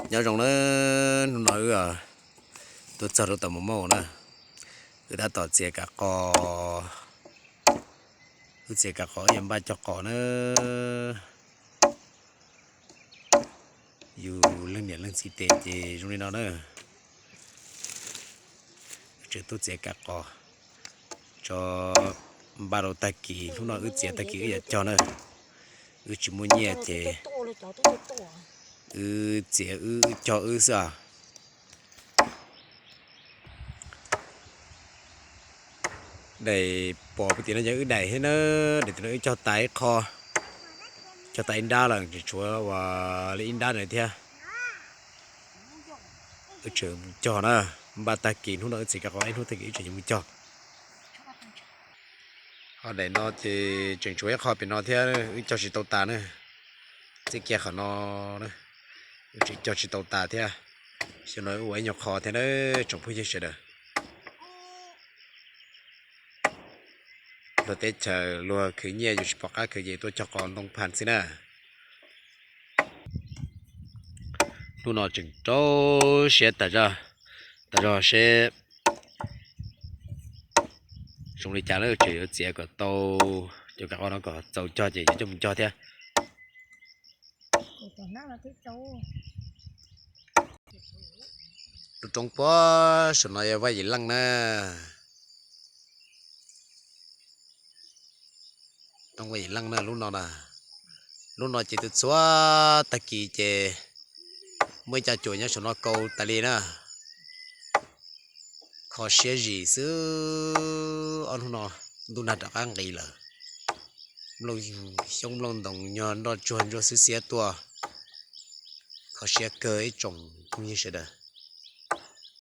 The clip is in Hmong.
Nyob zoo na, hnub no wb tuaj txog rau tom Mus Mauj na, wb tab tom txiav kav qos, wb txiav kav qos wb yuav npaj cog qos na. Yus leej niam leej txiv tes ces zoo li no na. Wb tseem tuaj txiav kav qos tso npaj rau tag kis, hnub no wb txiav tag kis wb yuav cog na. Wb tsis muaj nyiaj ces wb txiav wb cog wb xwb os. Daim pom puag tim no yog wb daim thiab na, daim tim no wb cog tas ib qho, cog tas ib nrab lawm, tseem tshuav uas li ib nrab ntawd thiab. Wb tseem mus cog na, npaj tag kis, hnub no wb txiav kav qos ib hnub tag kis wb tseem yuav mus cog. Ho daim no ces tseem tshuav ib qho pem no thiab, wb cog tsis tau tas na. Txij kiag qhov no, wb tseem cog tsis tau tas thiab. Xyoo no wb ua ib nyuag qho thiab na tsoom phooj ywg sawv daws. Luag teb chaws luag khwv nyiaj yus tsis pom qab khwv ces tuaj cog qos ntoo phas xwb na. Hnub no tseem rau siab tas zog, tas zog seb zoo li cas lawm, tseem yuav txiav kom tau cov kav qos no kom txaus cog ces yuav coj mus cog thiab. Lub roob puag saum no yog Vaj Yim Leej na. Roob Vaj Yim Leej na lub no na. Lub no ces txhua tag kis ces muaj ib co cuam nyob saum no kaus tas li na. Kho siab zim xwb, ob hnub no ntuj nag rov qab nqis lawm. Nplooj xyoob nplooj ntoos nyog nroj tsuag ntsuag xwb xiab tuaj. Kho siab kawg ib tsoom phooj ywg sawv daws.